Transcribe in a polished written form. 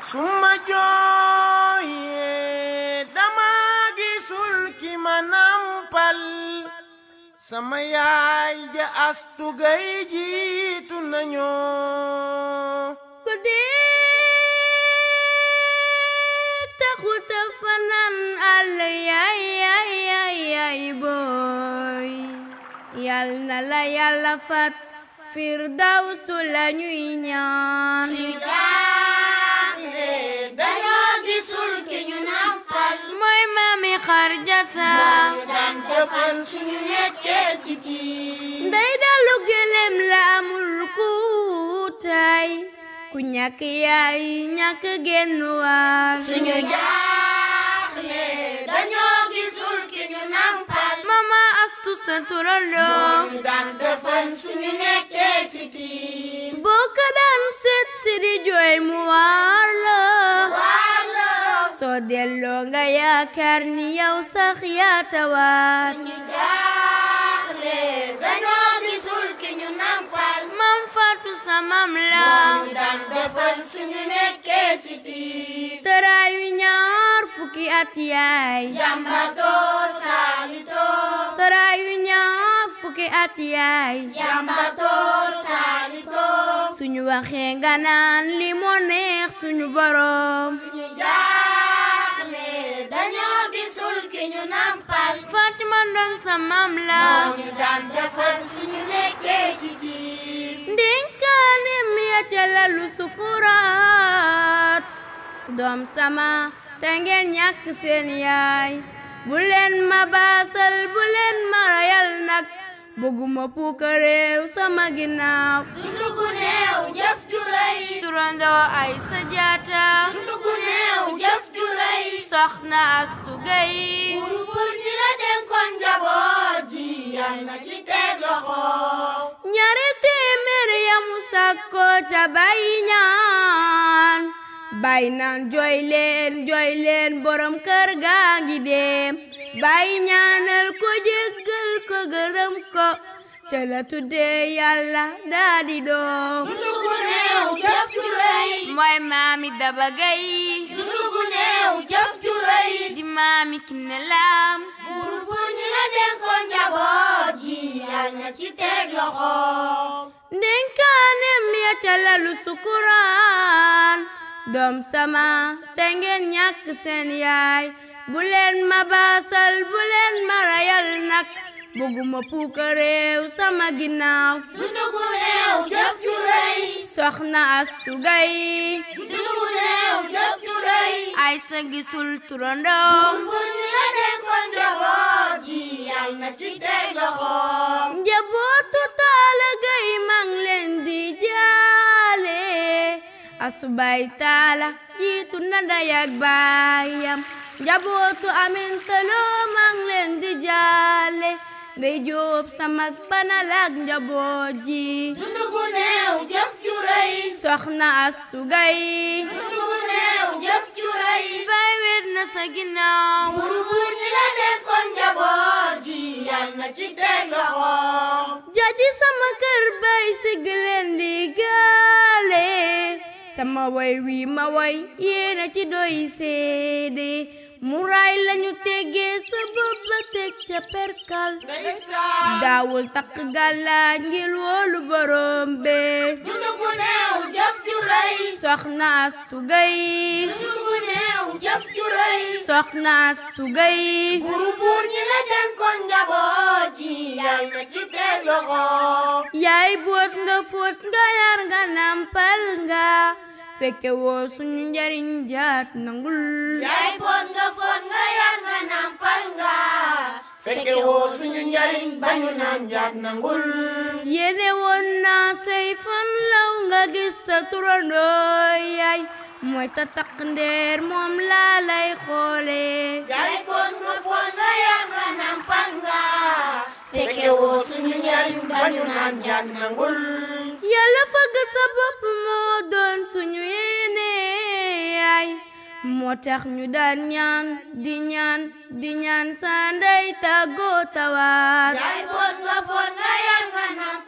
suma jooyee dama gisul ki ma nampal sama yaay ja Astu Gay jiitu nañu ko dee taxuta fanaan àll yaay booy yal na la Yàlla fat firdawsu la ñuy ñaan dañoo gisul ki ñu nampal mooy Maami Xarjata ñu daan defal suñu nekkee ci kii ndey dalu gëlem la amul kuutaay ku ñàkk yaay ñàkk genn waal suñu jaaxle dañoo gisul ki ñu nampal Mama Astu sa turandoo ñu daan defal suñu nekkee ci kii boo ko daan seet si di jooy mu waar la soo delloo nga yaakaar ni yow sax yaa tawaat suñu jaaxle dañoo gisul ki ñu nampal Mam Faatu sa mam la ñu daan defal suñu nekkee ci kii tëraayu ñaar fukki at yaay jàmbatoo saalitoo tëraayu ñaar fukki at yaay jàmbatoo saalitoo suñu waxee nga naan li moo neex suñu borom suñu jaaxle dañoo gisul ki ñu nampal Fatima Ndong sa mam la ñu daan defal suñu nekkee ci tiis ndénkaane mi ya ca lalu sukuraat doom sama te ngeen ñàkk seen yaay bu leen ma baasal bu leen ma rayal nag bëgguma puukareew sama ginnaaw dundu gu néew jëf ju rëy turandoo ay sa jaata dundu gu néew jëf ju rëy soxna Astu Gay buur ñi la dénkoon njaboot ji yal na ci teg loxo ñaari téeméer yamu sàkko ca bay naan jooy leen borom kër gaa ngi dem bay ñaanal ko jéggal ko gërëm ko ca la tuddee Yàlla daa di doom dundu gu néew jëf ju rëy mooy Maami Daba Gay dundu gu néew jëf ju rëy di Maami Kiné Lam buur ñi la dénkoon njaboot ji yal na ci teg loxo ndénkaanem ya ca lalu sukuraan doom sama te ngeen ñàkk seen yaay bu leen ma baasal bu leen ma rayal nag bëgguma puukareew sama ginnaaw dundu gu néew jëf ju rëy soxna Astu Gay dundu gu néew jëf ju rëy ay sa gisul turandoom buur ñi la dénkoon njaboot ji yal na ci teg loxo njabootu Taala Gay mang leen di jaale asubay Taala jiitu na ndey ak baayam njabootu Aminta Lo mang leen di jaale ndey Jóob sama banal ak njaboot ji dundu gu néew jëf ju rëy soxna Astu Gay dundu gu néew jëf ju rëy bay wet na sa ginnaaw buur ñi la dénkoon njaboot ji yal na ci teg loxo jaaji sama kër bay sigg leen di gaale sama way wi ma way yéena ci doy seede muraay lañu teggee sa bopp ba teg ca perkal daawul takk gàllaaj ngir wóolu borom bee dundu gu néew jëf ju rëy soxna Astu Gay dundu gu néew jëf ju rëy soxna Astu Gay buur ñi la dénkoon njaboot ji yal na ci teg loxo yaay boot nga fóot nga yar nga nampal nga fekke woo suñu njariñ jaat nangul yaay foot nga yar nga nampal nga fekke woo suñu njariñ bañu naan jaat nangul yéene woon naa say fan law nga gis sa turandoo yaay mooy sa takk ndeer moom laa lay xoole yaay foot nga yar nga nampal nga fekke woo suñu njariñ bañu naan jaat nangul Yàlla fagg sa bopp moo doon suñu yéene yaay moo tax ñu daan ñaan di ñaan sa ndey tàggoo tawaat yaay foot nga yar nga nampal